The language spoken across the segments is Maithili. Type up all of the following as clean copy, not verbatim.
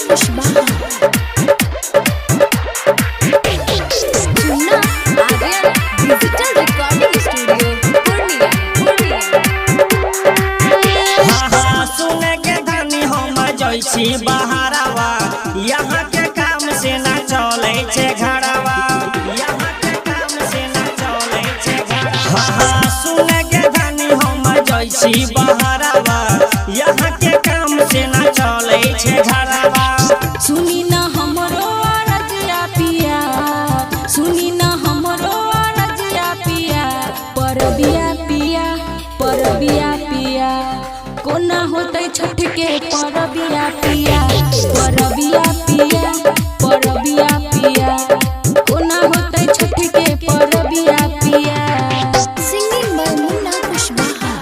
Kushwaha. Chunna Aryan digital recording studio, Purnia, Purnia. हाँ हाँ, सुने के धनी हम जैसी बहारावा, यहाँ के काम से ना चले छे घरवा, यहाँ के काम से ना चले छे घरवा। हाँ हाँ, सुने के धनी हम जैसी बहारावा, यहाँ के काम से ना चले छे घरवा। सुनी न हमरो रजिया पिया, सुनी न हमरो रजिया पिया, परबिया पिया, परबिया पिया, कोना होतै छठ के परबिया पिया, परबिया पिया, परबिया पिया, कोना होतै छठ के परबिया पिया। Singing by Munna Kushwaha.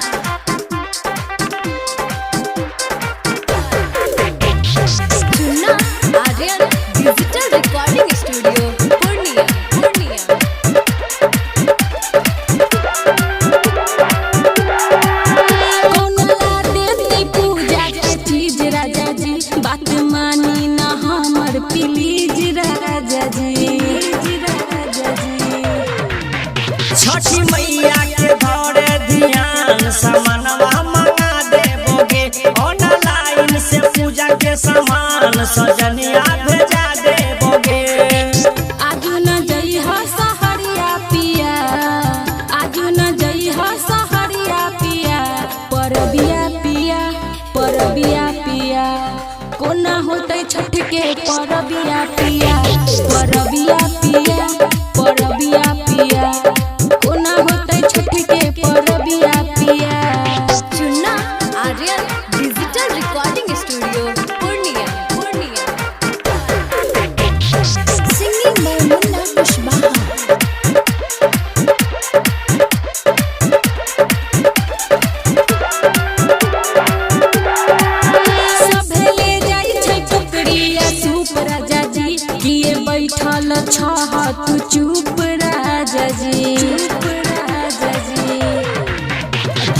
Chunna Aryan digital recording studio, Purnia, Purnia. कौन ला देते पूजा के चीज राजा जी, बात मानी ना हमर प्लीज राजा जी, राजा जी। छठी मैया के धरे ध्यान, सामानवा मंगा देबोगे, ऑनलाइन से पूजा के सामान सजनिया भेजा देबोगे। आजू न जइह सहरिया पिया, आजू न जइह सहरिया पिया, परबिया पिया, परबिया पिया, कोना होतै छठ के परबिया पिया, परबिया पिया, परबिया पिया, कोना होतै छठ के परबिया पिया। Chunna Aryan digital recording studio, Purnia, Purnia. Singing by Munna Kushwaha. सभे ले जाइ छै टुकड़िया सूप राजा जी, किए बैठल छह तू चुप राजा जी, चुप राजा जी।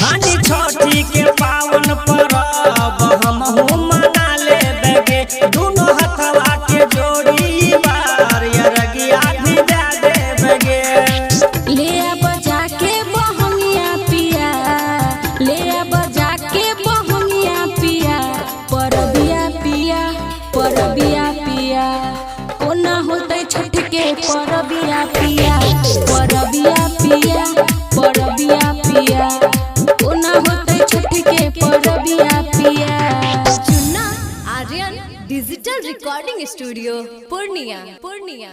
धनी छठी के पावन परब हमहू मना लेबेगे, दुनो हथवा के जोड़ी बार अरगिया भी दे देबेगे। ले आब जाके बहंगिया पिया, ले आब जाके बहंगिया पिया, परबिया पिया, परबिया पिया, कोना होतै छठ के परबिया पिया, परबिया पिया, परबिया पिया, कोना होतै छठ के परबिया पिया। Chunna Aryan digital recording studio, Purnia, Purnia.